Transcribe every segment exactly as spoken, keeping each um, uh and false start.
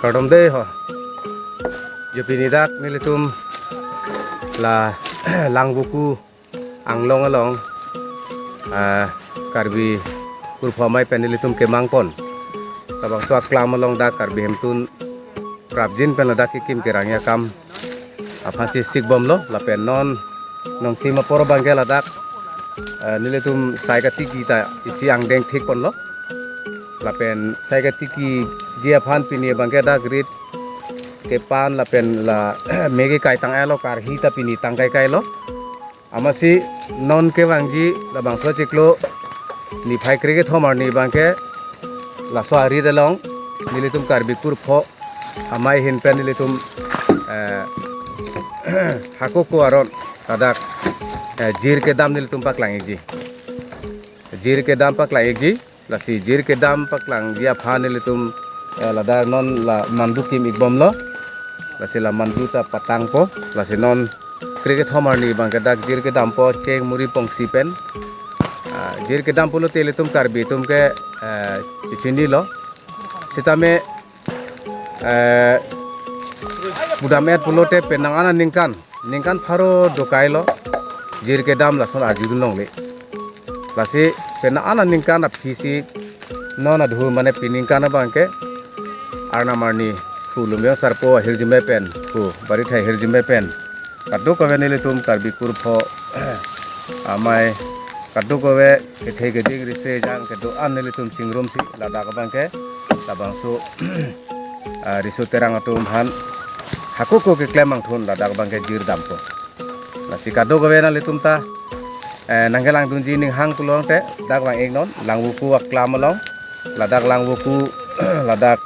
Kardom dei ho. Jo pini dak nelitum la Langvoku anglong along, ah, Karbi kurpho amei pen nelitum kemang pon. Labangso aklam along dak Karbi hemtun prapjin pen ladak kekim kerangji akam aphansi sikbomlo, lapen non nongsim apor abangke ladak, eh, nelitum sai katiki ta isi angdeng thik ponlo. Lapen sai katikiji aphan pini abangke dak rit kepan lapen la me kekai tang-elo, karhi ta pini tang kaikailo. Amatsi non kevangji labangso chiklo niphai krekethom arni abangke laso arit along nelitum Karbi kurpho amei ahin pen nelitum, eh, hakoko aron ladak, eh, jir kedam nelitum paklang-ikji. Jir kedam paklang-ikji. Lasi jir kedam paklangji aphan nelitum, eh, ladak non la mandu kim-ikbomlo. Lasi la mandu ta patangpo. Lasi non krekethom arni abangke dak jir kedampo cheng muri pongsi pen. Ah, jir kedam pulote ilitum Karbi atum ke, eh, chichinilo. Sitame, eh, pudam-et pulote penang an aningkan, ningkan pharo dokailo jir kedam lason arjudun longle. Lasi penang an aningkan aphisi non adhu mane piningkan abangke Arnam arni hu Lumbiyong Sarpo ahirjume pen, hu Barithai ahirjume pen kadokave nelitum Karbi kurpho amei kadokave kethe keding riso ejang kedo-an nelitum chingrumsi ladak abangke labangso, ah, riso terang atum aphan hakoko keklem angthun ladak abangke jir dampo. Lasi kadokave nanglitum ta, eh, nangkelangdunji ninghang pulote dak vang-ik non Langvoku aklam along, ladak Langvoku, ladak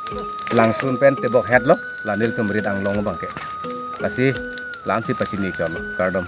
langsun pen tebok hetlo la nelitum rit anglong abangke. Lasi la-ansi pachini cholo, kardom.